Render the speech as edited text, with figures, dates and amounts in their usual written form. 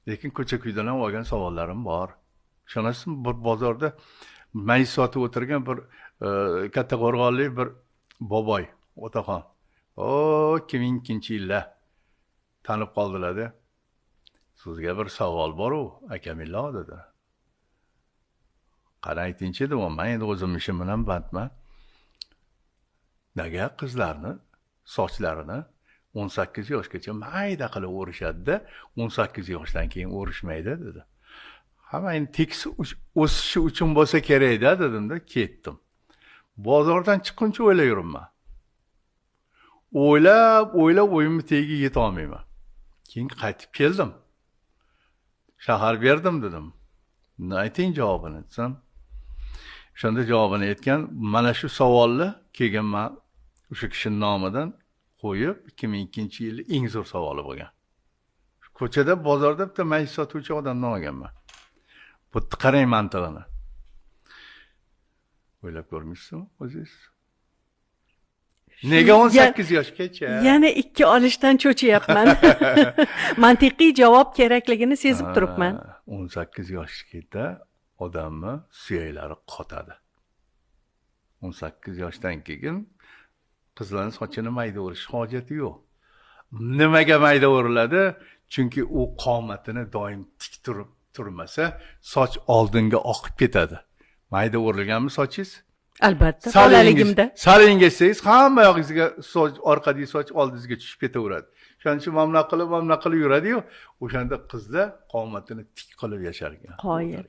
Lekin ko'cha kuydan ham olgan savollarim bor. Ishonasizmi, bir bozorda mayiz sotib o'tirgan bir katta qo'rg'onlik bir boboy, otaxon. O 2002-yilda tanib qoldilar-da. Sizga bir savol bor-u, akamillo dedi. Qani aytingchi dedim, men endi o'zim ishim bilan bandman. Nega qizlarni sochlarini 18 yoshgacha mayda qilib o'rishadi-da, 18 yoshdan keyin o'rishmaydi dedi. Hamma endi tekis o'sishi uchun bo'lsa kerak-da dedim-da, ketdim. Bozordan chiqquncha o'ylab yuribman. O'ylab, o'ylab o'yimni tagiga yeta olmayman. Keyin qaytib keldim. Shahar berdim dedim. Ayting javobini desam, o'shanda javobini aytgan, mana shu savolni keyin men o'sha kishining nomidan qo'yib 2002-yil eng zo'r savoli bo'lgan. Ko'chada, bozorda bitta mayiz sotuvchi odamdan olganman. Bu qarang mantig'ini. O'ylab ko'rmaysizmi o'zingiz? Nega 18 yoshgacha? Yana 2 olishdan cho'chiyapman. Mantiqiy javob kerakligini sezib turibman. 18 yoshgacha odamni suyaklari qotadi. 18 yoshdan keyin qizlarning sochini mayda o'rish hojati yo'q. Nimaga mayda o'riladi? Chunki u qomatini doim tik turib turmasa, soch oldinga oqib ketadi. Mayda o'rilganmi sochingiz? Albatta, bolaligimda. Sal engashsangiz hamma yog'ingizga soch, orqadagi soch oldingizga tushib ketaveradi. Shuning uchun mamla qilib, mamla qilib yuradi-yu, o'shanda qizlar qomatini tik qilib yashar ekan. Qoyil.